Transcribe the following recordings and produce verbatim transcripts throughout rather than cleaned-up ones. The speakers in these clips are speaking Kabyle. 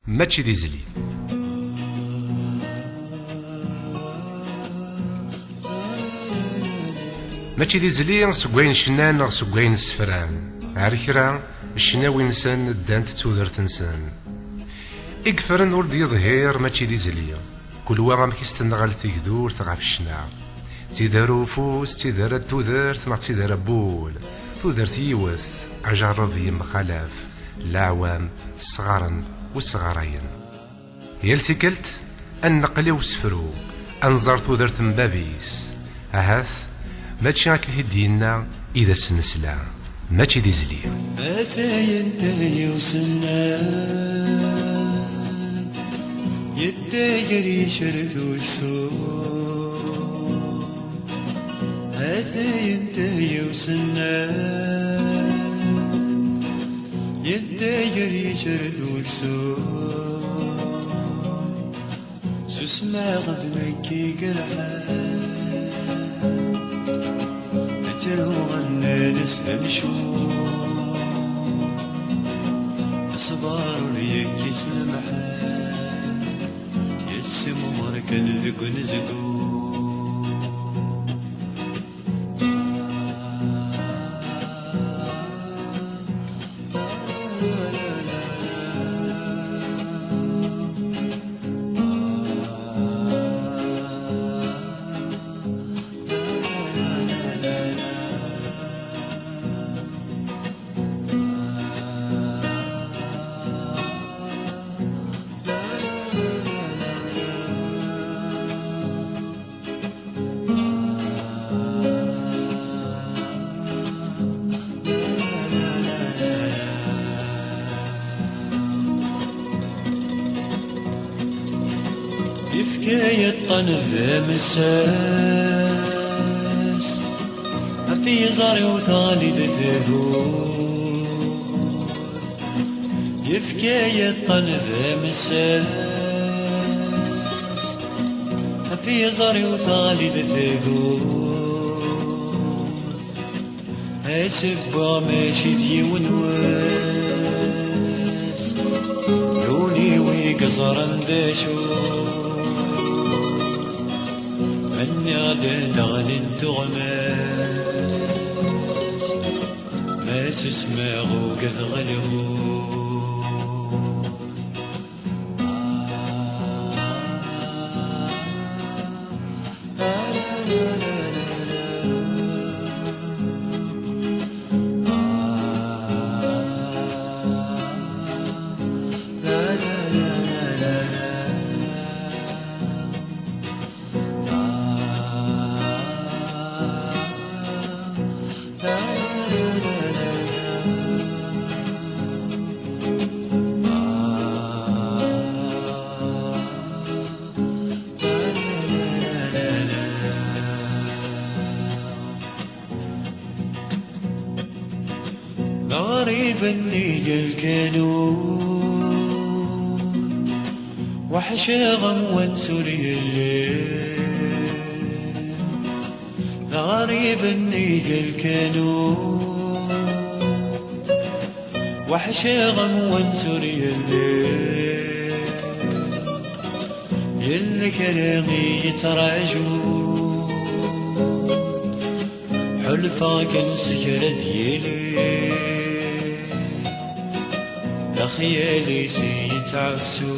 Mačči d izli. Mačči d izli seg wayen cnan neɣ seg wayen sefran. Ar kra, ccnawi-nsen ddant d tudert-nsen. I yeffren ur d-yeḍhir mačči d izli. Kul wa amek i s-tenɣel tegdurt ɣef ccna. D tidara ufus, d tidara n tudert neɣ d tidara n wul. Tudert yiwet, ajerreb yemxalaf. Leɛwam, sɣaren u sɣarayen. Yal tikkelt, ad nneqqel i usefru, ad nẓer tudert n bab-is. Ahat, mačči akken i d-yenna i d as-nesla, mačči d izli. Atay n tayusen-nni, yedda gar yicred uksum. Atay n tayusen-nni, yedda gar yicred uksum. Susmeɣ d nekk i yerḥan, ttruɣ nnan-as d amcum. Aṣbar ur yekkis lemḥan, yessimɣur kan deg unezgum. Yefka-yi ṭṭan d amessas, ɣef yiẓri-w teɣli-d tagut. Yefka-yi ṭṭan d amessas, ɣef yiẓri-w teɣli-d tagut. Aseggaɣ mačči d yiwen wass, d ul-iw i yeẓran d acu. Menniɣ-d ad d-ɣlin tuɣmas, ma susmeɣ ugadeɣ lmut. D aɣrib nnig lkanun, weḥceɣ am wansi ur yelli. D aɣrib nnig lkanun, weḥceɣ am wansi ur yelli. Yella kra i yettraǧu, ḥulfaɣ kan s kra d-yili. Lexyal-is yettɛassu,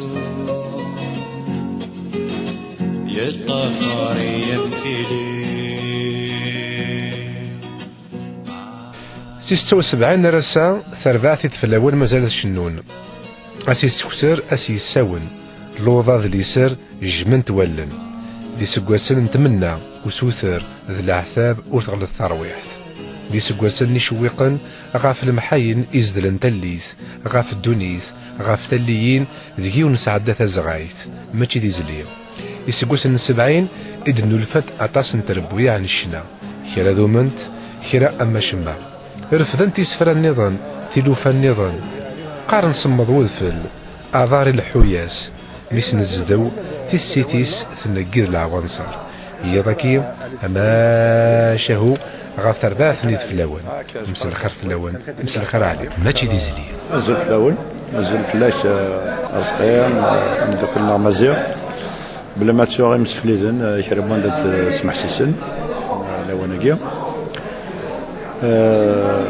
yeṭṭafar-iyi am tili. Si setta u sebɛin ar ass-a, tarbaɛt ideflawen mazal ad cennun. Ass yessekser, ass yessawen. Luḍa d liser jjment wallen. D iseggasen n tmenna, usuter, d leɛtab ur teɣleḍ terwiḥt. D iseggasen n icewwiqen ɣef lemḥayen izedlen tallit, ɣef ddunit, ɣef talliyin deg yiwen nesɛedda tazɣayt, mačči d izli. Iseggasen n sebɛin i d-nnulfant aṭas n trebbuyaɛ n ccna, kra dument, kra am acemma. Refdent isefra nniḍen, tilufa nniḍen. Qqaren semmeḍ wedfel, aḍar ileḥḥu-yas, mi s-nezdew, tissit-is tneggez leɛwanṣer. Yiḍ-agi, amacahu ɣef terbaɛt n yideflawen. Mselxir fell-awen, mselxir ɛli. Mačči d izli. Azul fell-awen. Azul fell-ak, eh, Arezqi, eh, ameddakel-nneɣ Maziɣ. Bla ma ttuɣ imsefliden, eh, kra n wanda d-smeḥsisen, eh, lawan-agi. Eh,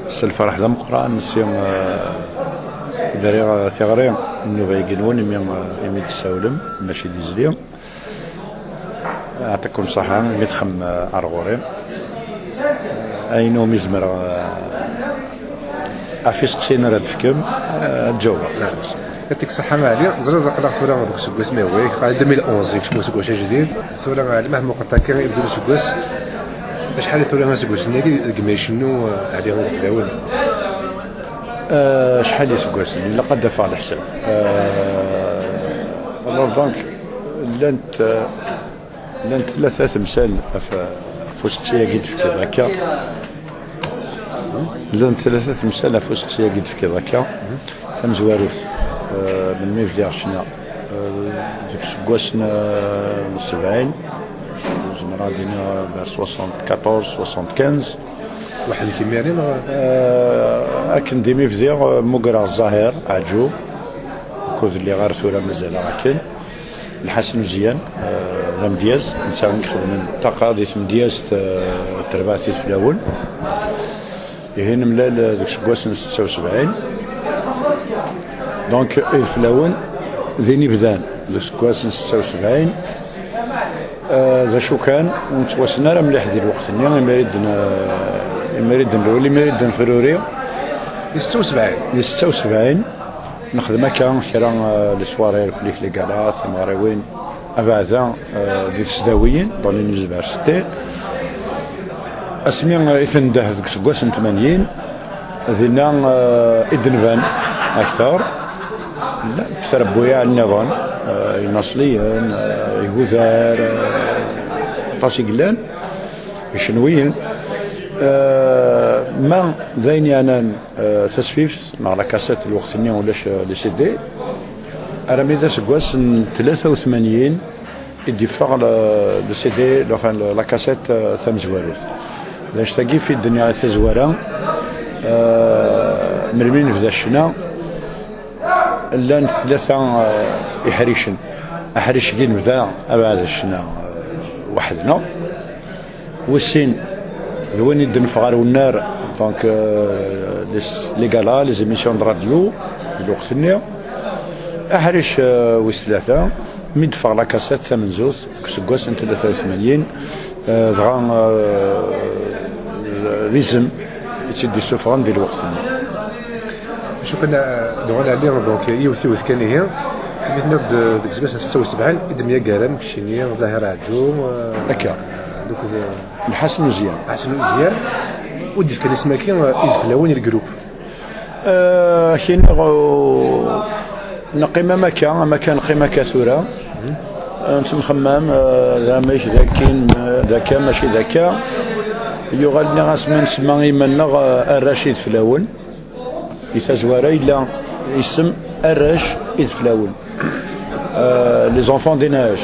s lferḥ d ameqqran, si, eh, i d-rriɣ, eh, tiɣri n nnuba-agi-nwen, imi, eh, imi d-tessawlem, mačči d izli. Yeɛṭikum ṣṣeḥḥa imi txemmem, eh, ar ɣur-i. Ayen umi zemreɣ, eh, ɣef iseqsiyen ara d-tefkem, eh, ad ǧawbeɣ. Yeɛṭik ṣṣeḥḥa a Ɛli. Ẓriɣ aql-aɣ tura deg useggas, ma yehwa-yak, ɣer deux mille onze, yekcem useggas ajdid. Tura a Ɛli, ma tmuqleḍ akka, ibdel useggas. Acḥal i tura iseggasen-agi deg mi icennu, eh, Ɛli Ideflawen? Eh, acḥal iseggasen? Ilaq ad d-afeɣ leḥsab. Eh, alors donc, llant, eh, llant tlata temsal ɣef, ɣef useqsi-agi d-tefkiḍ akka. Llant tlata temsal ɣef useqsi-agi d-tefkiḍ akka. Tamezwarut, eh, melmi bdiɣ ccna, eh, deg useggas n, eh, sebɛin, zemreɣ ad iniɣ vers soixante-quatorze, soixante-quinze. Weḥd-k imir-nni neɣ? Eh, akken d imi bdiɣ, eh, mmugreɣ Zahir Ɛeǧǧu, akked lliɣ ar tura mazal-aɣ akken. Lḥasen Uzyan, eh, d amedyaz, netta i ixedmen ṭṭaqa di tmedyazt, eh, n terbaɛt Ideflawen. Ihi nemlal, eh, deg useggas n setta u sebɛin. Donc, Ideflawen din i bdan, deg useggas n setta u sebɛin. Eh, d acu kan, ur nettwassen ara mliḥ di lweqt-nni, imi i d-n-, imi i d-nrewwel, imi i d-nefruri. Di setta u sebɛin? Di setta u sebɛin. Nexdem akka kra, eh, les soirées, les galas, timeɣriwin, abeɛda, eh, di tesdawiyin, dans les universités. Asmi, eh, i tendeh deg useggas n tmanyin, dinna, eh, i d-nban akteṛ. Llant trebbuyaɛ nniḍen, eh, inaṣliyen, eh, igudar, eh, aṭas i yellan, icenwiyen. Eh, ma d ayen yeɛnan, eh, tasfift, neɣ la cassette, lweqt-nni ulac, eh, les C D. Armi d aseggas n tlata u tmanyin i d-yeffeɣ le, le C D, enfin, le, la cassette, eh, tamezwarut. D anect-agi fi d-nniɣ i tazwara, eh, melmi nebda ccna, llan tlata, eh, iḥricen. Aḥric-agi nebda abeɛda ccna, eh, weḥd-neɣ. Wis sin, d win i d-neffeɣ ɣer unnar, donc, euh, les, les galas, les émissions de radio, di lweqt-nni. Aḥric, euh, wis tlata, mi d-teffeɣ la cassette tamenzut, deg useggas n tlata u tmanyin, euh, dɣa, euh, d izem i tt-id-issufɣen di lweqt-nni. Acu kan, eh, d ɣel Ɛli, donc, yiwet yiwet kan ihi. Mi tenniḍ-d, eh, deg useggas n setta u sebɛin i d-myagaren, keččini, Zahir Ɛeǧǧu, eh, akka, donc, eh, Lḥasen Uzyan. Ḥasen Uzyan, ur d-yefkan isem-agi, eh, Ideflawen i lgrup. Eh, kini, eh, neqqim am akka, am akka neqqim akka tura. Eh, nettemxemmam, eh, d amek, d akken, eh, d akka, mačči d akka. Yuɣal nniɣ-as ma nsemma iman-nneɣ, eh, arrac Ideflawen. Di tazwara yella isem arrac Ideflawen. Euh, les enfants des neiges.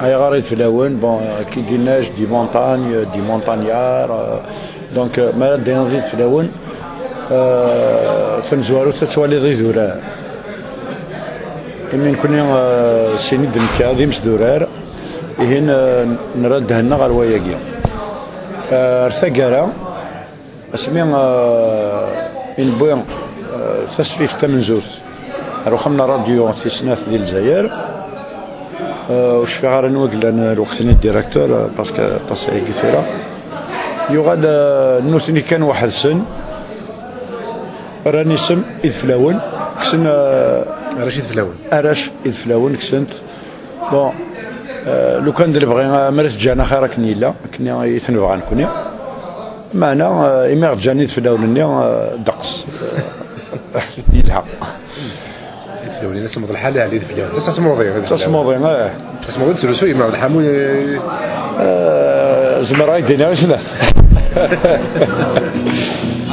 Ayɣer Ideflawen? Bon, euh, qui dit neige dit montagne, euh, dit montagnard. Euh, donc, euh, ma ara d-tiniḍ Ideflawen, euh, tamezwarut ad twaliḍ idurar. Imi nekni, euh, sin i d-nekka d imesdurar, ihin, euh, nerra ddehn-nneɣ ɣer wayagi. Euh, ar taggara, asmi, eh, i newwi, eh, tasfift tamenzut ar uxxam n ṛṛadyu tis snat di Lezzayer, eh, ur cfiɣ ara anwa i yellan lweqt-nni directeur, eh, parce que aṭas ayagi tura. Yuɣal, eh, nutni kan weḥd-sen, rran isem Ideflawen, kksen, eh, arrac Ideflawen. Arrac Ideflawen kksen-t. Bon, euh, lukan d lebɣi, euh, mi ara t-ǧǧan axir akken yella, akken i t-nebɣa nekni. Meɛna, euh, imi ɣ-ǧǧan Ideflawen-nni, euh, ddeqs. Yelha. Ideflawen-nni semmeḍ lḥal, Ɛli Ideflawen. Tasasmuḍi, Ideflawen. Tasmuḍi, eh. Tasmuḍi d srusu, yemma d lḥamu, eh. Euh, zemreɣ ad k-d-iniɣ i snat.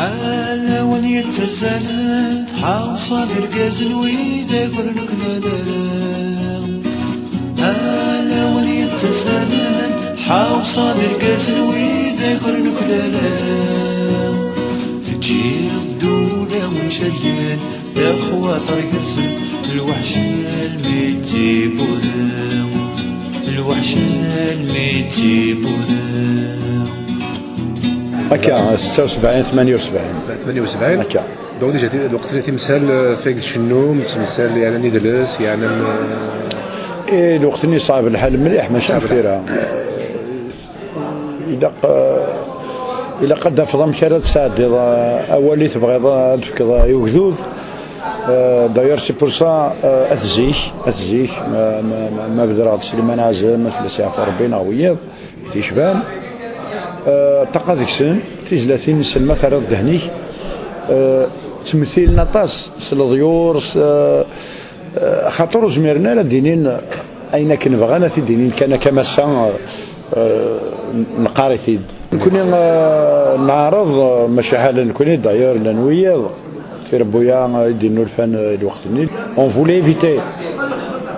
Ala win yettazzalen, tḥawṣa d irgazen widak ur nuklal ara. Ala win yettazzalen, tḥawṣa d irgazen widak ur nuklal ara. Teǧǧiḍ-d ulawen cerken, Xwaṭer gersen lweḥc almi d tiwwura, lweḥc almi d tiwwura. Akka, setta u sebɛin, tmanya u sebɛin. Tmanya u sebɛin? Akka. Donc déjà, lweqt-nni timsal, eh, feg tcennum, temsal, yeɛnan idles, yeɛnan, eh, Eh, lweqt-nni ṣɛeb lḥal mliḥ, mačči am tura. Ilaq, eh, ilaq ad d-tafeḍ amek ara d-tesɛeddiḍ, eh, awal i tebɣiḍ ad d-tefkeḍ, eh, i ugdud. Eh, d'ailleurs, c'est pour ça, eh, at zik, at zik, ma, ma, ma, ma bedreɣ-d Sliman Ɛazem, ad fell-as yeɛfu Rebbi, neɣ wiyiḍ i t-yecban. Eh, ṭṭaqa deg-sen, tizlatin-nsen ma terriḍ ddehn-ik, eh, ttmettilen aṭas s leḍyur, s, eh, Eh, xaṭer ur zmiren ara ad d-inin ayen akken bɣan, ad t-id-inin kan akka massa, eh, neqqar-it-id. Nekni, eh, neɛreḍ, eh, maca ḥala nekni, d'ailleurs, llan wiyiḍ, tirebbuya, eh, i d-innulfan, eh, i lweqt-nni. On voulait éviter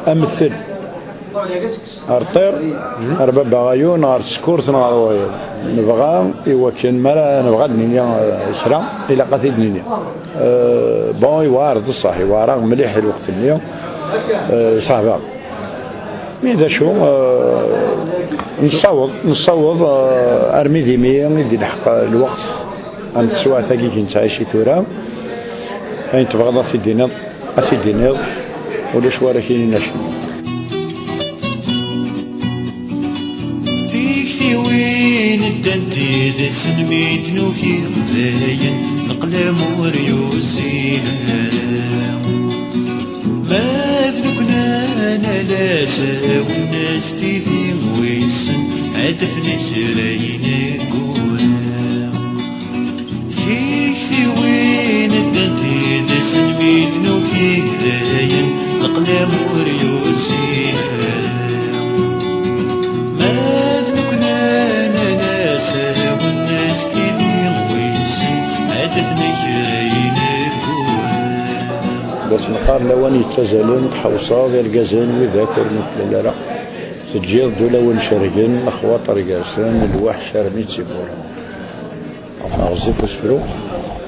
amettel. Ar ṭṭir, ar baba ɣayun, ɣer tsekkurt, neɣ ɣer wayeḍ. Nebɣa i wakken, mi ara nebɣa ad d-nini, eh, kra, ilaq ad t-id-nini. Eh, bon, iwɛer d ṣṣeḥ, iwɛer-aɣ mliḥ lweqt-nni, eh, ṣaḥbeɣ. Mi d acu, eh, nessaweḍ, nessaweḍ, eh, armi d imi i d-ilḥeq lweqt am teswiɛt-agi i nettɛici tura. Ayen tebɣiḍ ad t-id-tiniḍ, ad t-id-tiniḍ, ulac wara k-yinin acemma. Tiktiwin ddant yid-sen mi d-nuki, dayen leqlam ur yuzin ara. Ma d luknan ala sawen s tidi wissen ad d-fnen kra ineggura. Tiktiwin ddant yid-sen mi d-nuki, dayen leqlam ur yuzin ara. Ma d luknan ala sawen s tidi wissen ad d-fnen kra ineggura. Bac neqqar lawan yettazalen, tḥewṣeḍ irgazen, widak ur nuklal ara. Teǧǧiḍ-d ulawen cergen, lexwaṭer gersen, lweḥc armi d tiwwura. Ɣezzif usefru.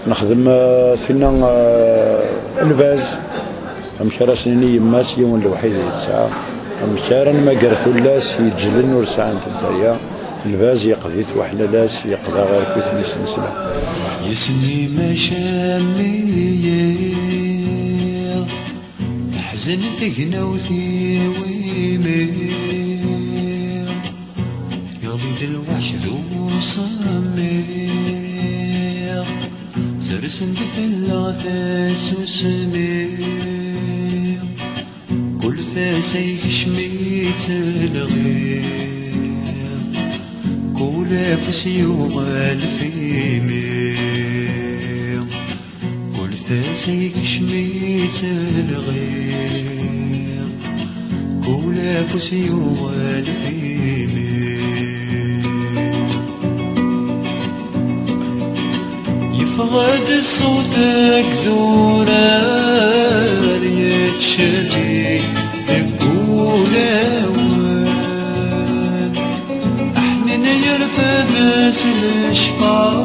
Nexdem, eh, tinna, eh, lbaz. Amek ara s-nini yemma-s yiwen lewḥid i tesɛa? Amek ara nmager tullas yeǧlen ur sɛant dderya? Lbaz yeqdi-t weḥlal-as, yeqda ɣer kut n isenslem. Yesni maca mi yiḍ teḥzen tegnawt-iw imi yeɣli-d lweḥc d usemmiḍ. Sersen-d fell-aɣ tasusmi. Kul tasa yekcem-itt lɣiḍ, kul afus yuɣal f imi. Kul tasa yekcem-itt lɣiḍ, kul afus yuɣal f imi. Yeffeɣ-d ṣṣut deg durar yettcerrig deg wulawen. Aḥnin yerfed s lecfar,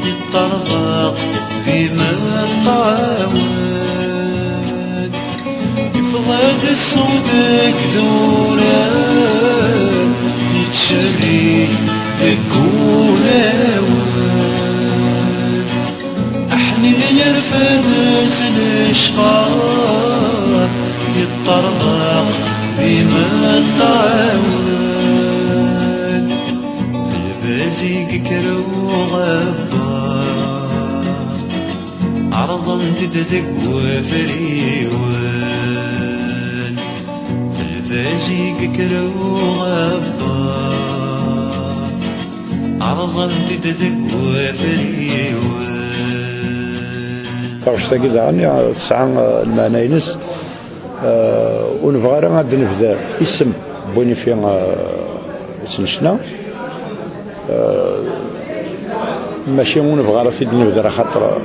yeṭṭerḍeq d imeṭṭawen. Yeffeɣ-d ṣṣut deg durar, yettcerrig deg wulawen. Aḥnin yerfed s lecfar, yeṭṭerḍeq d imeṭṭawen. D lbaz i yekker uɣebbar, ɛerḍen-t-id deg wafriwen. D lbaz i yekker uɣebbar, ɛerḍen-t-id deg wafriwen. Taɣect-agi daɣen, ya, tesɛa, eh, lmeɛna-ines. Eh, ur nebɣi ara ad d-nebder isem n win ifi, eh, yettnecna. Eh, mačči ur nebɣi ara ad t-id-nebder, axaṭer, eh,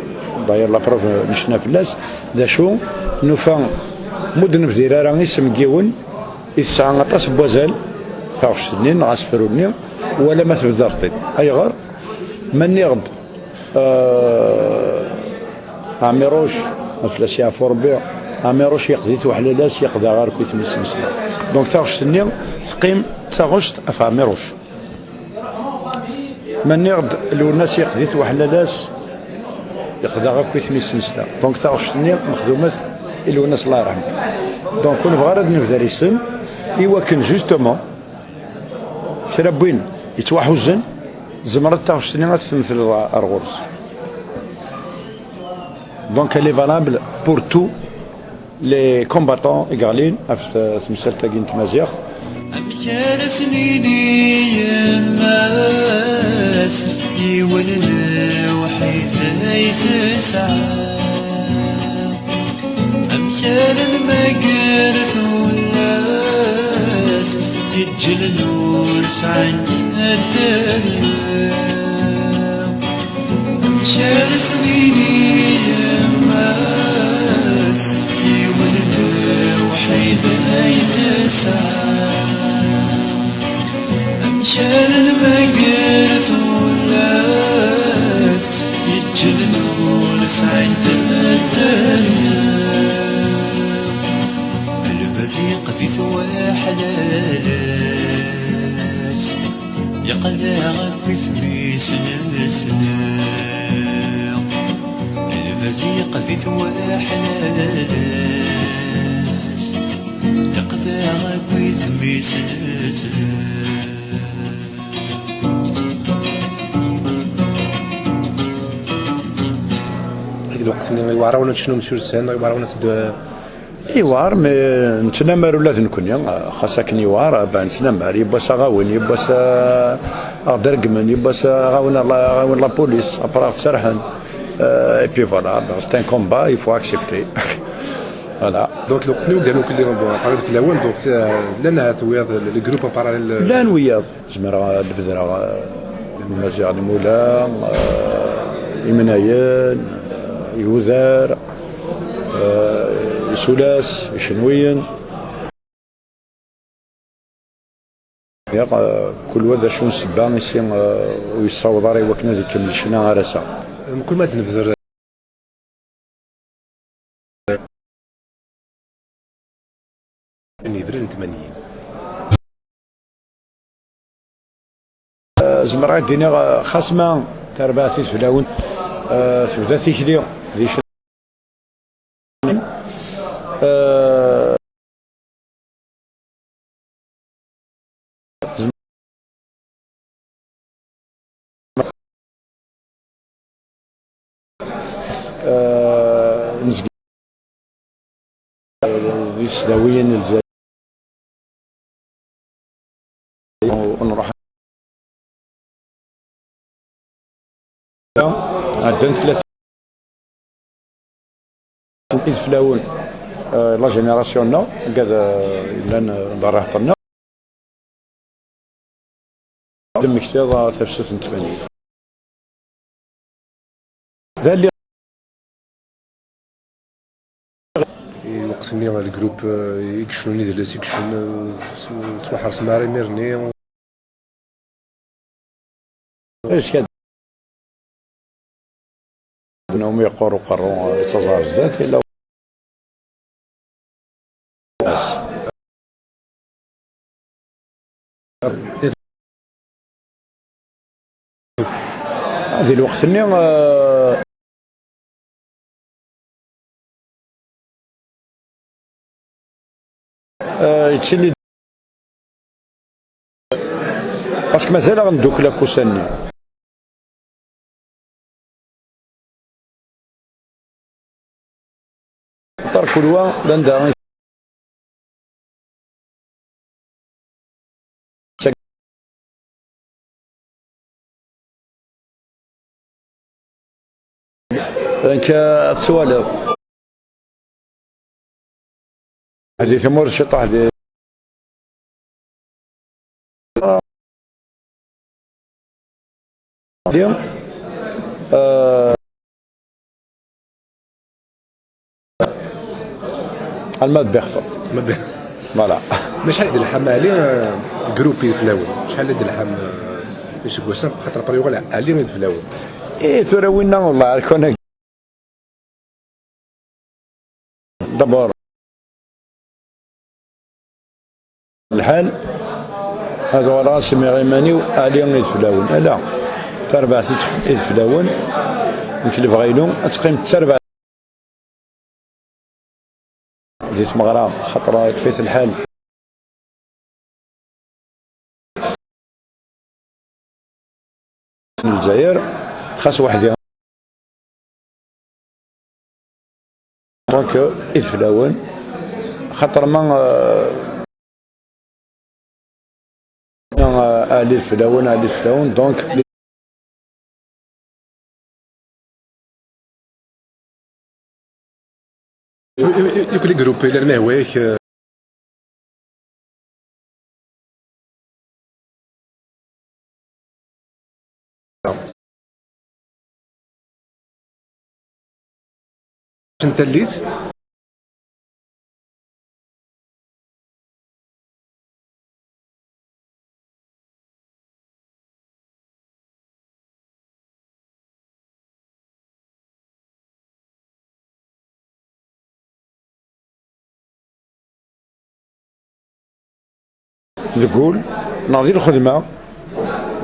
d'ailleurs, la preuve, necna fell-as. D acu, nufa, ma ur d-nebdir ara isem n yiwen i tesɛa aṭas n wazal, taɣect-nni neɣ asefru-nni, wala ma tbedreḍ-t-id. Ayɣer? Ma nniɣ-d, eh, Ɛmiruc, ma fell-as yeɛfu Rebbi, Ɛmiruc yeqdi-t weḥlalas, yeqda ɣer kuyt-nni s tmesla. Donc taɣect-nni teqqim d taɣect ɣef Ɛmiruc. Ma nniɣ-d Lwennas yeqdi-t weḥlalas, yeqda ɣer kuyt-nni s tmesla. Donc taɣect-nni mexdumet i Lwennas, Allah yerḥem. Donc ur nebɣi ara ad nebder isem, i wakken justement kra n win yettwaḥuzen, tzemreḍ taɣect-nni ad tt-tmetleḍ ar ɣur-s. Donc elle est valable pour tous les combattants i yeɣlin ɣef t-, temsalt-agi n tmaziɣt. Amek ara s-nini yemma-s, yiwen lewḥid ay tesɛa? Amek ara nmager tullas yeǧǧlen ur sɛin ddel? Amek ara s-nini yemma-s, yiwen lewḥid ay tesɛa? Amek ara nmager tullas yeǧǧlen ur sɛin ddel? Lbaz yeqdi-t weḥlalas, yeqleɛ akk i tmisen-nsen. Lbaz yeqdi-t weḥlalas, yeqleɛ akk i tmisen-nsen. Deg lweqt-nni, iweɛṛ-awen ad tecnum s ussan, iweɛṛ-awen ad teddu. Iweɛṛ, mais nettnamar ula d nekkni, xas akken iweɛṛ, ben nettnamar, yiwwas aɣ-awin, yiwwas, euh, aɣ-d-reggmen, yiwwas aɣ-awin la, aɣ-awin la police, après aɣ-d-serḥen. Euh, et puis voilà, ben, c'est un combat, il faut accepter. Voilà. Donc, lweqt-nni ur d-rnu kelli, bon, aql-aɣ fell-awen, donc, euh, llan ahat wiyaḍ, le groupe en parallèle, euh, llan wiyaḍ. Zemreɣ ad bedreɣ, eh, Maziɣ Lmula, eh, Imnayen, eh, Igudar, eh, Isulas, Icenwiyen. Niɣ, eh, kul wa d acu n ssebba i si, eh, ur yessaweḍ ara i wakken ad ikemmel ccna ar ass-a. Mkul ma d-nebder n yebrir n tmanyin. Eh, zemreɣ ad d-iniɣ, eh, xas ma tarbaɛt i teflawent, eh, tebda tikli di c-, eh, eh, nezga di tesdawiyin n Lezzayer. Nruḥ ɛeddan tlata n ideflawen, eh, la génération-nneɣ, agad, eh, yellan, eh, d rrehṭ-nneɣ. Ad d-mmektiḍ, eh, tafsut n tmanyin. D alli i lweqt-nni, lgrup, eh, i yecnun idles, i yecnun, eh, s-, ttwaḥersen ara imir-nni. Acu kan, umi yeqqur uqerru, eh, yettaẓ ɣer zdat, yella di lweqt-nni, eh, eh, yettili-d, parce que mazal-aɣ neddukel akk ussan-nni. Axaṭer kul wa d anda i Nekk ad twaliḍ. Di tmurt ciṭuḥ di di, euh, alma d bixfer. Ma bi- Voilà. Ma acḥal d lḥam Ali, euh, groupe i flawen? Acḥal d lḥam, euh, iseggasen, xaṭer après yuɣal Ali i flawen. Eh, tura winna, wallah, ar kun D'abord, lḥal, ad uɣaleɣ ad semmiɣ iman-iw Ali Ideflawen. Ala, tarbaɛt Idef-, Ideflawen, nekk lebɣi-inu ad teqqim d tarbaɛt di tmeɣra, xaṭer yeṭṭef-it lḥal. N Lezzayer, xas weḥd-i. Donc, Ideflawen, xaṭer ma, euh, ma, euh, Ali Ideflawen, Ali Ideflawen, donc, Yakk les groupes, ilerna hwayak, euh, n tallit. Deg wul neɣ di lxedma,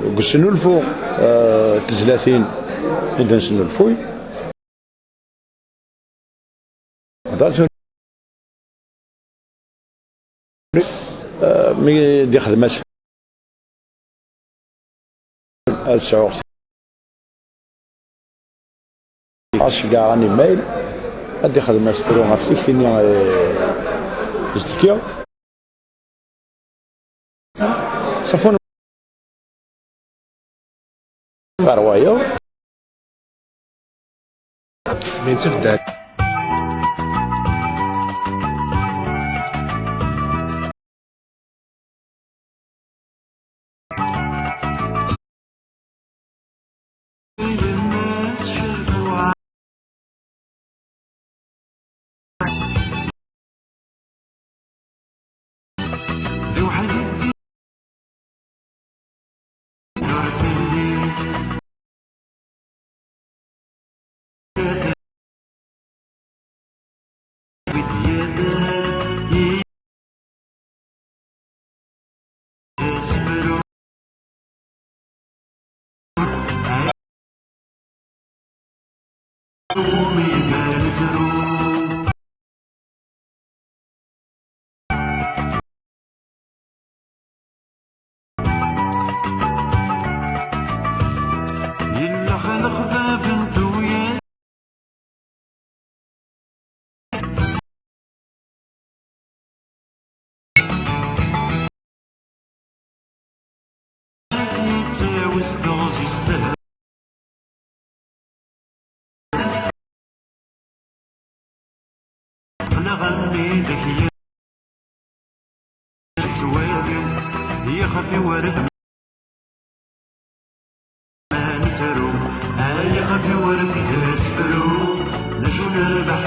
deg usnulfu, eh, tezlatin i d-nesnulfuy. Hḍeṛ tura, eh, mi d-ixdem as-, ad sɛuɣ Ɣas ceggɛeɣ an email, ad d-ixdem asefru ɣef tikti-nni, eh, s-d-fkiɣ. Ṣafu ɣer wayeḍ. Min tebda. Yella xalq bab n tuyat. Yettawi s teɣzi s tehra. Aql-aɣ a mmi deg yettwali, yexef iwerf ma nettaru, ay yexef iwerf d asefru, d acu nerbeḥ.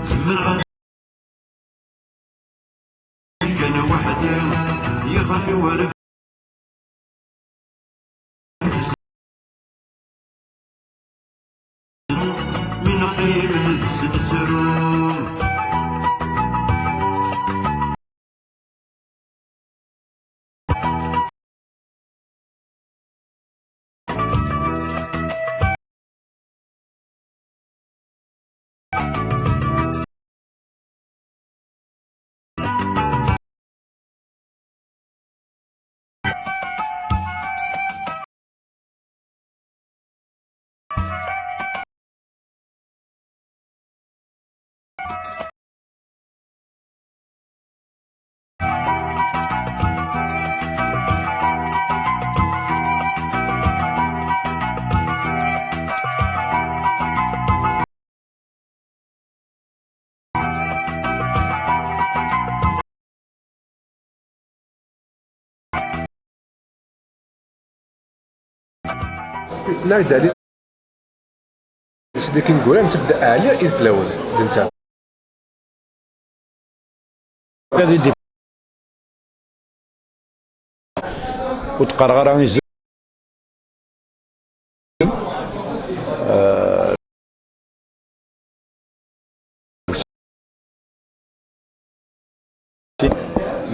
Zemreɣ ad Weḥd-i yexef iwerf. Mi neqqim deg-s nettru. La d-ali. Sidi Kingura, netebda Ɛli Ideflawen, d netta. Ad id-, ur d-qqareɣ ara izem. Euh,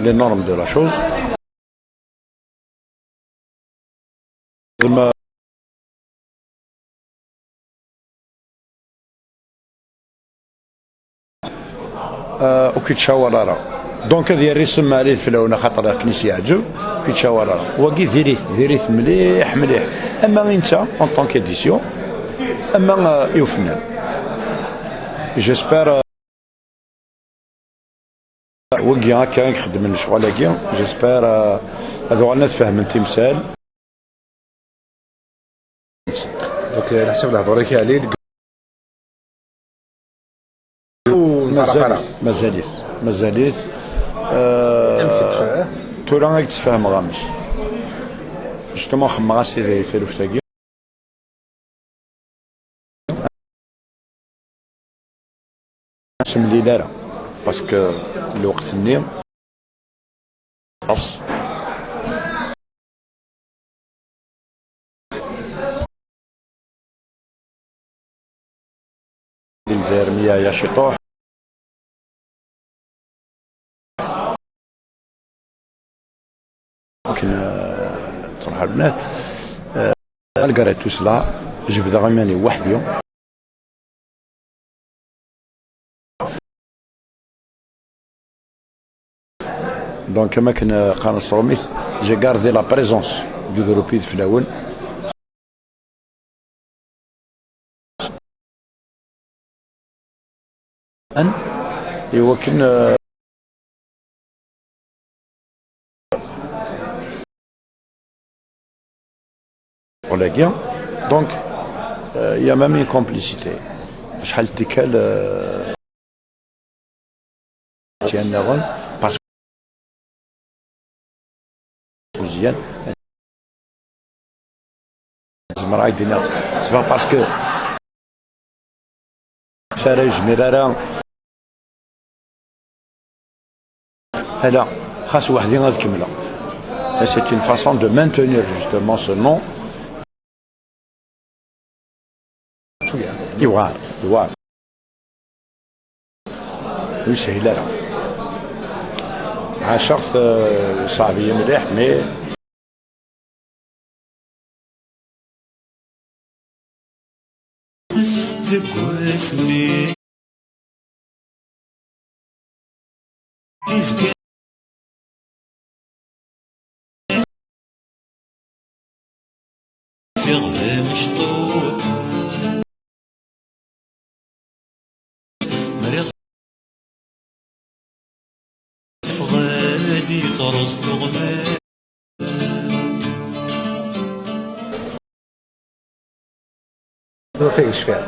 les normes de la chose. Euh, ur k-yettcawar ara. Donc, ad yerr isem Ɛli Ideflawen, axaṭer akken i s-yeɛǧeb, ur k-yettcawar ara. Wagi diri-t, diri-t mliḥ, mliḥ. Ama i netta, en tant qu'édition, ama, euh, i ufennan. J'espère, euh, wagi akka i ixeddmen lecɣal-agi, j'espère, euh, ad uɣalen ad fehmen timsal. Donc, euh, leḥsab lehdur-ik, Ɛli, deg ur mazal, ara. Mazal-it, mazal-it. Euh, amek i tfehmeḍ? Tura i d-sfehmeɣ amek. Justement, xemmeɣ-as i taluft-agi. Ur semlil ara, parce que lweqt-nni xas. Lvermi ya ciṭuḥ. Akken, euh, truḥ lbenat, euh, malgré tout cela, jebdeɣ iman-iw weḥd-i. Donc, am akken, euh, qqaren s trumit, j'ai gardé la présence du groupe Ideflawen. Iwakken, euh, ɣlagi. Donc, euh, il y a même une complicité. Acḥal n tikkal, euh, nniḍen, parce que Meẓyan, zemreɣ ad d-iniɣ, c'est pas parce que ara yezmir ara, ala, xas weḥd-i ad kemmleɣ. Et c'est une façon de maintenir justement ce nom. Yewɛer, yewɛer. Ur yeshil ara. Ɛaceɣ-t, euh, ṣaɛbi mliḥ, mais deg wasmi izga ziɣ d amecṭuḥ. Mriɣ teffeɣ-d yeṭṭerẓ tuɣmas. Ruḥ i yecfiɣ.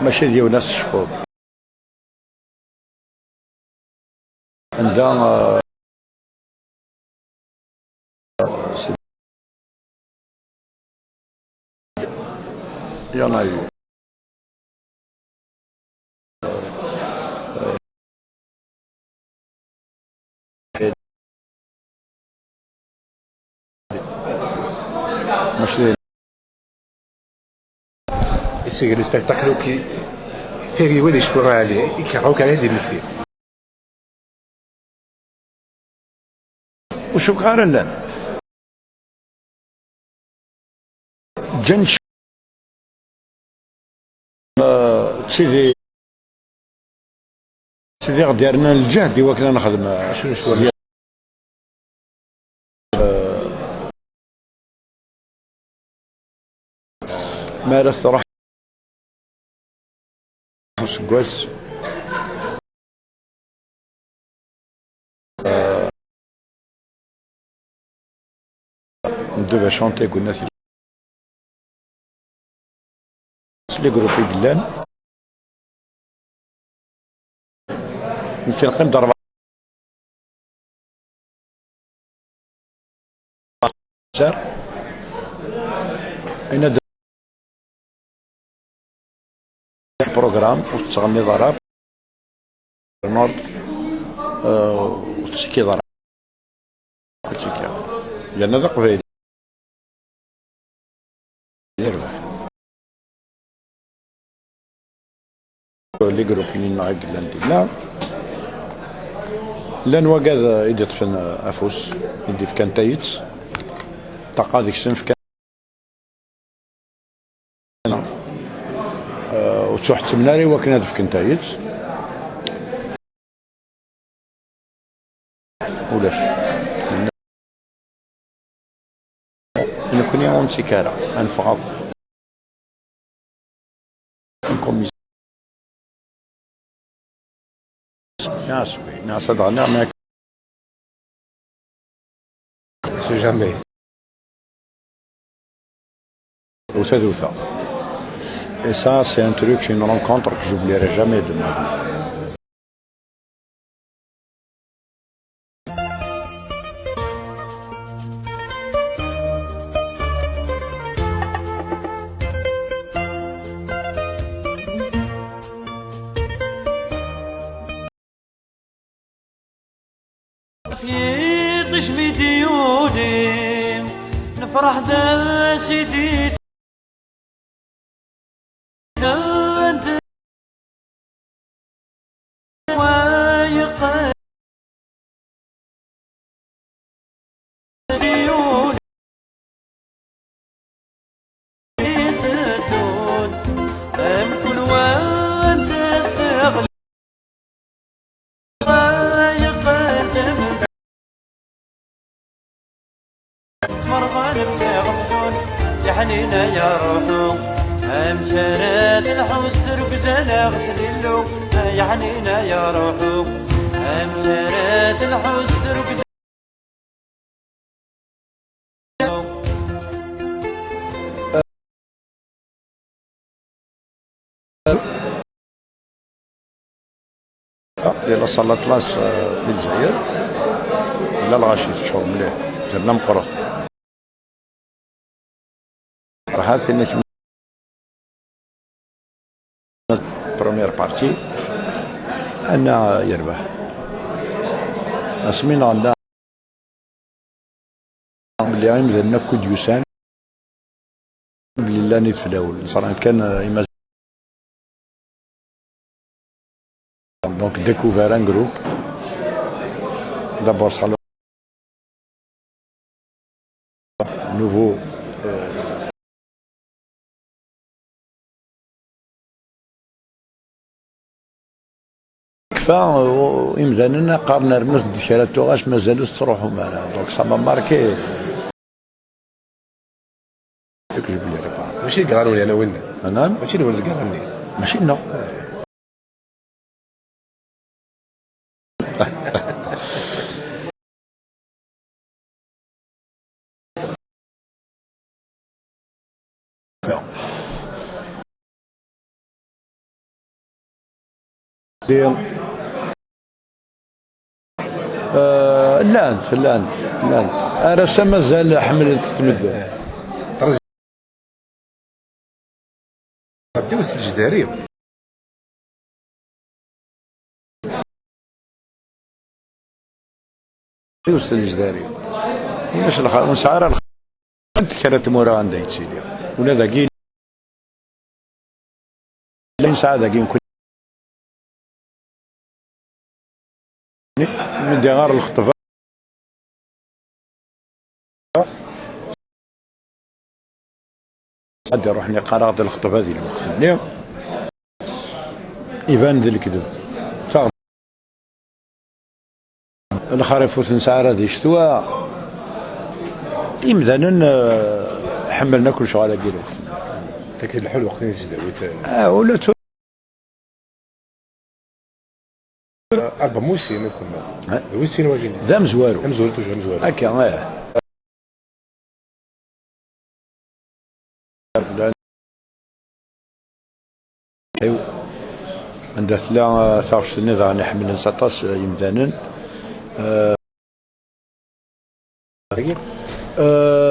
Mačči d yiwen asecfur. Anda, eh, Il y en a eu. Mačči d ayen. Isegl spectacle-agi, feriwe di ccwara ɛli, i k-ɣaw kan ad d-immekti. Ur cukkeɣ ara llan. Ǧǧan c-, eh, d tidi, d tidi ɣ-d-yernan lǧehd i wakken ad nexdem, eh, acu n ccwal. Eh, mi ara truḥ useggas, eh, on devait chanter Gennat s les groupes i yellan. Nekk neqqim-d rebɛa. Yenna-d programme ur tettɣenniḍ ara, eh, ur tettekkiḍ ara. Ur tettekkiḍ. Yerna d aqbayli. Yerbeḥ. Les groupes-nni-nneɣ i yellan dinna, llan wagad i d-iṭṭfen afus, i d-ifkan tayet, ṭaqa deg-sen fkan, eh, ur ttuḥettimen ara i wakken ad fken tayet. Ulac. Nekkni ur nsikk ara, ad neffeɣ akk. Une commission. Nas, oui, nas, ad ɣenniɣ, mais c'est jamais. Ur tadewta. Et ça, c'est un truc, une rencontre que j'oublierai jamais de ma vie. Fi yiṭij mi d-yuli, nefreḥ d asidi. Merẓan bdiɣ bdun, ya ḥnina ya ruḥu, amek ara telḥu s tirgza neɣ s Lillu, ya ḥnina ya ruḥu, amek ara telḥu s tirgza. Ah, yella ṣṣalat las, eh, di Lezzayer. Yella lɣaci teččur mliḥ. Yerna meqqret. Rahat inna kemm première partie. Anna yerbeḥ. Asmi neɣ nda belli imdanen akk i d-yusan, belli llan ideflawen, ẓran kan, euh, imaz-, donc découvert un groupe, d'abord ça le nouveau, euh, Kfa, uh, imdanen qqaren rnut-d kra tuɣac, mazal ur tettruḥum ara. Donc ça m'a marqué. Deg jebli reba. Mačči deg ɣer-wen, yerna winna. Anan? Mačči nwen deg ɣer-nni. Mačči nneɣ. Euh, Llant, llant, llant. Ar ass-a mazal ḥemmlent-t medden. Ɣeddiw s lejdari. Ɣeddiw s lejdari. Ulac lxir, ur nesɛi ara lxir. Anta kra n tmura anda yettili. Ula dagi, la nesɛa dagi mkul. Mi d-iɣer lxeṭba, ad d-iruḥen iqqar-aɣ-d lxeṭba di lweqt-nni. Iban d lekdeb. Taɣ-, lxerif ur t-nesɛi ara di ccetwa. Imdanen, eh, ḥemmlen akk lecɣal-agi lweqt-nni. Akken lḥu lweqt-nni di tesdawit. Ah, ula d tura. Album wis sin i tsemma. Eh? D wis sin wagi-nni. D amezwaru. Amezwaru, toujours amezwaru. Akka, eh. Anda tella, eh, taɣect-nni daɣen iḥemmlen s aṭas, eh, yimdanen. Eh, eh,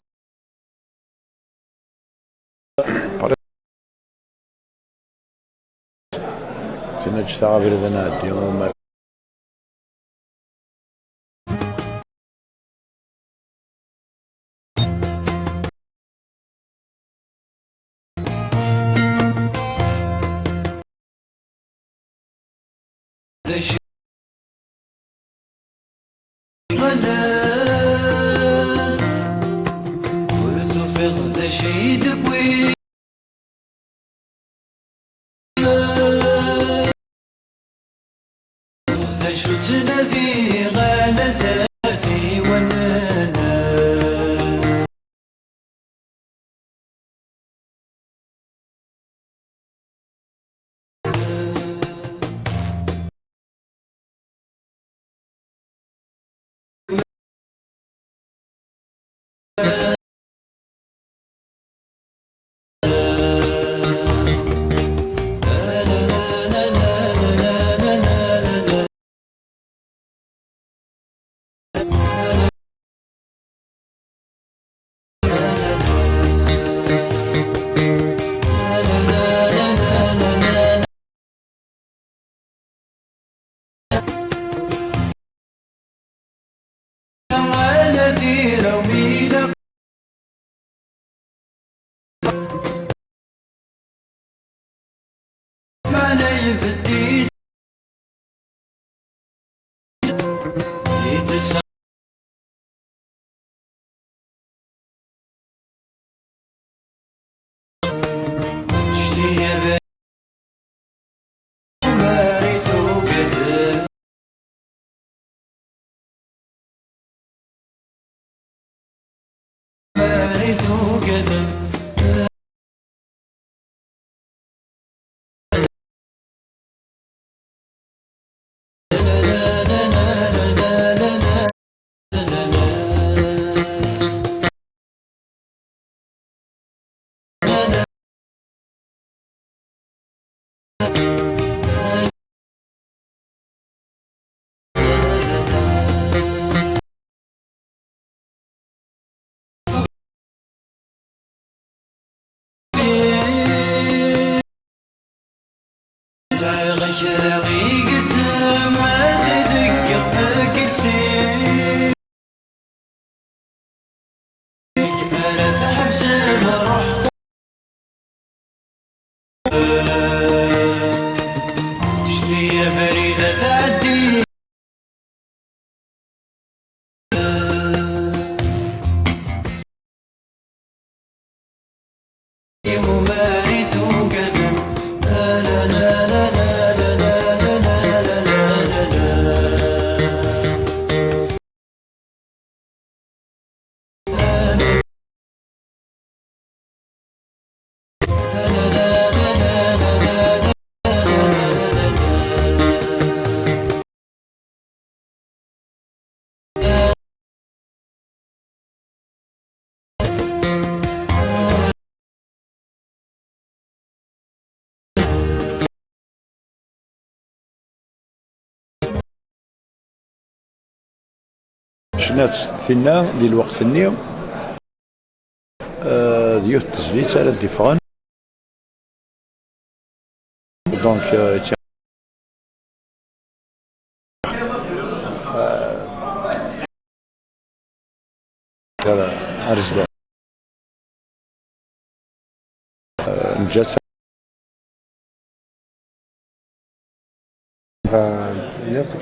Tina ǧǧet-aɣ abrid ad nɛeddi, umar. Ur tufiḍ d acu i d-wwin. D acu ttnadiɣ ala tasiwanen. Ccna tinna di lweqt-nni, euh, d yiwet tezlit ara d-iffɣen. Donc, euh, tiens. Euh, ar zdat. Euh, neǧǧa-tt.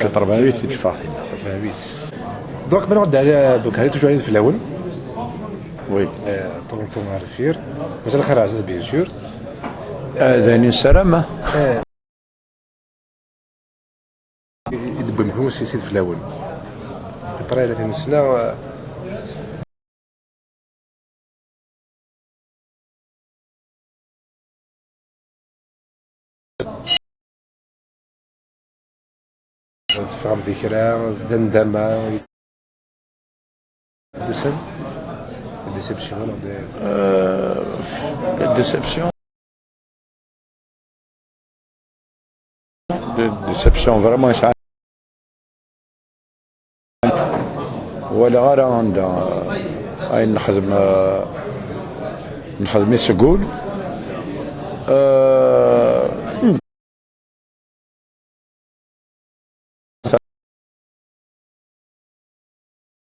Quatre-vingt-huit i d-teffeɣ tinna. Quatre-vingt-huit. Donc, maintenant, donc, elle est toujours fell-awen. Oui. Euh, trente ans ar deffir. Mazal xir ar zdat, bien sûr. Euh, d ayen i nessaram, ah. Euh, i d-tewwim kenwi si, si d fell-awen. Après, la tinesna, euh, teffɣem di kra, d nndama. Ussan, déception, neɣ d- Euh, déception. Dé-, déception, vraiment, yesɛa. Walaɣ ara anda, euh, ayen nexdem, euh, nexdem-it seg wul. Euh,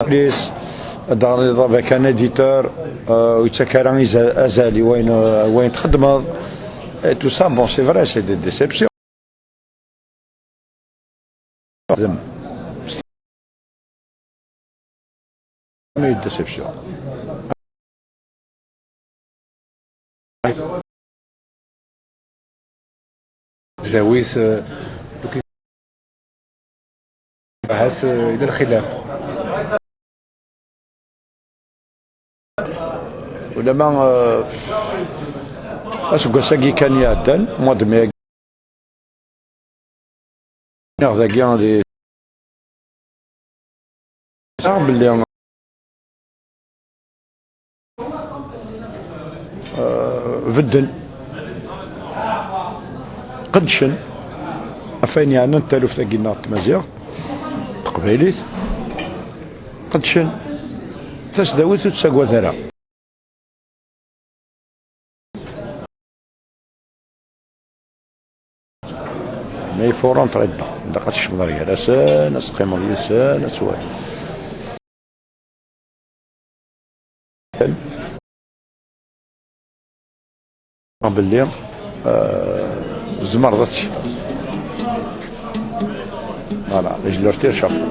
Plus, ad d-ɣriḍ avec un éditeur, euh, ur yettak ara iza-, azal i wayen, euh, wayen txeddmeḍ. Et tout ça, bon, c'est vrai, c'est des déceptions. Mais déception. Tlawit, euh, ahat, euh, yella lxilaf. Ulama, euh, aseggas-agi kan iɛeddan, mois de mai-agi, neɣ dagi di, saɣ belli, euh, bedden, qeddcen ɣef wayen yeɛnan taluft-agi-nneɣ n tmaziɣt, teqbaylit, qeddcen tasdawit ur ttagad ara. Mais il faut rentrer dedans. Ilaq ad tkecmeḍ ar gar-asen, ad teqqimeḍ yid-sen, ad twaliḍ. Belli, euh, tzemreḍ ad t-, voilà, je leur tire chapeau.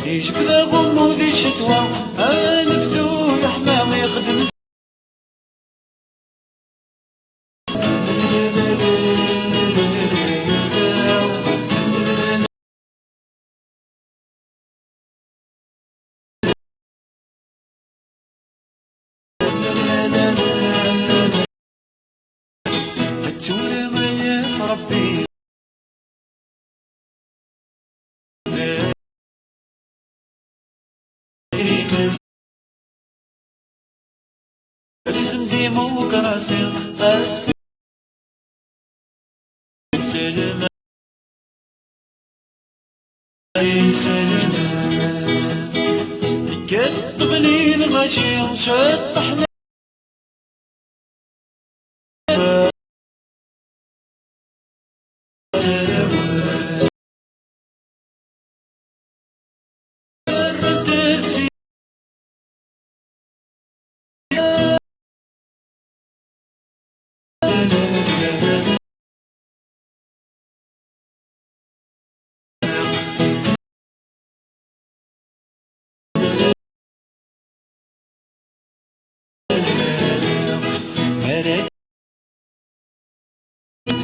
Yejbed aɣummu di ccetwa, anebdu yeḥma ixeddem. Lezem dimukrasi ɣef iselman. Iselman. Tekkat ṭṭbel i lɣaci, ceṭṭeḥ.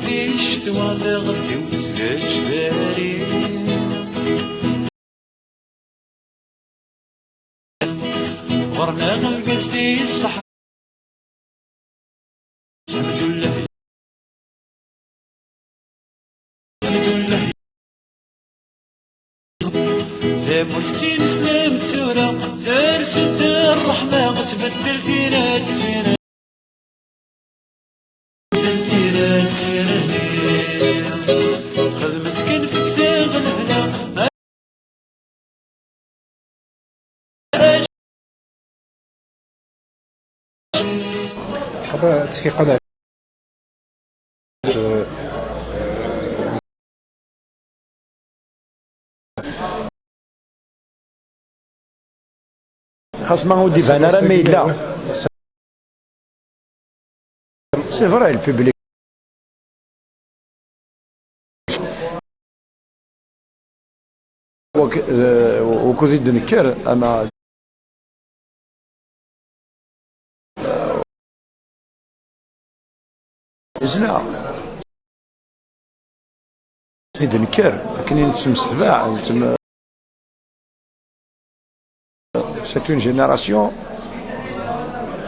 Di ccetwa taɣeltiwt s lejdari. Ɣer-neɣ lgaz di ṣṣeḥ. Alḥemdullah. Alḥemdullah. Tamurt tineslemt tura, ters-d ṛṛeḥma, tbeddel tira d tira. Tbeddel tira d tira. Xedmet kan fek-taɣ lehna. Haba tfiqan. Xas ma ur d-iban ara, ma yella. C'est vrai, le public. Wak-, eh, wukud i d-nekker, ama yezla. I d-nekker, akken i nettemsetbaɛ, nettem-, c'est une génération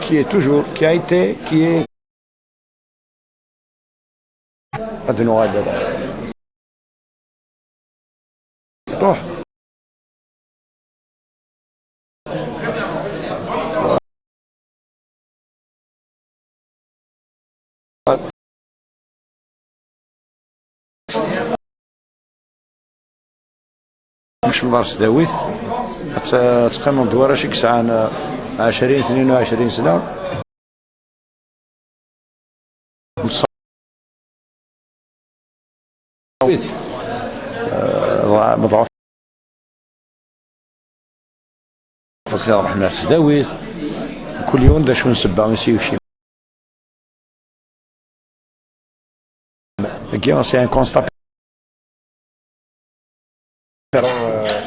qui est toujours, qui a été, qui est. Ad nuɣal. Truḥ. Kecmeḍ ɣer tesdawit, ad t-, ad teqqimeḍ d warrac i yesɛan, eh, ɛecrin, tnin u ɛecrin sna. Eh, meḍɛuf. Ṛuḥen ɣer tesdawit, kul yiwen d acu n ssebba i s-yekcim. Agi, c'est un constat.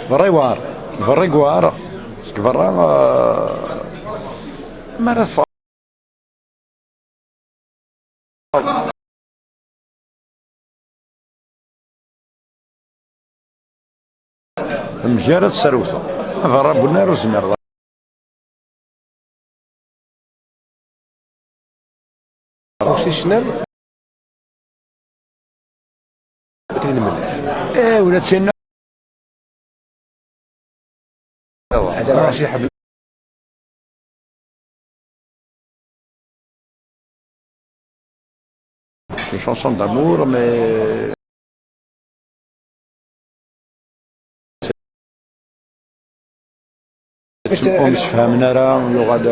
Berra yewɛer, berra yewɛer, seg berra, eh, mi ara teffɣeḍ. Mgar ad tserwteḍ. Berra n unnar ur zmireḍ. Ur s-icnal. Eh, ula d tinna. Hada ɣas iḥemmel. Une chanson d'amour, mais ur msefhamen ara, yuɣal,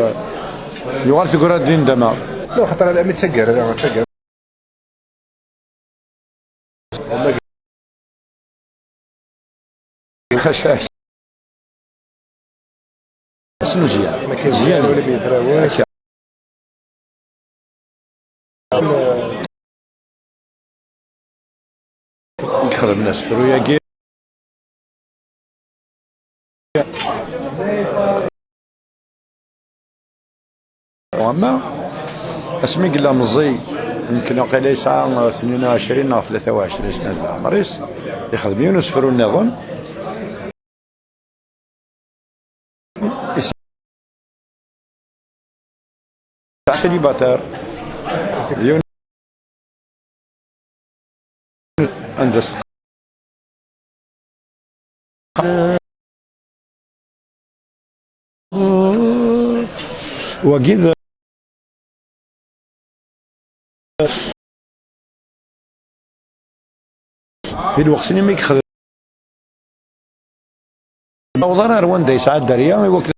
yuɣal tegra-d di ndama. La, xaṭer ala mi d taggar, ala, d taggar. Xas, xas n uzyan. Mezyan. Akka. I ixedmen asefru-agi. Wamma, asmi yella meẓẓi, yemken waqila yesɛa tnin u ɛecrin neɣ tlata u ɛecrin sna di leɛmer-is, yexdem yiwen usefru nniḍen. Célibataire. Yiwen anda s-, wagi d di lweqt-nni mi yexdem. Ur yessaweḍ ara ar wanda yesɛa dderya i wakken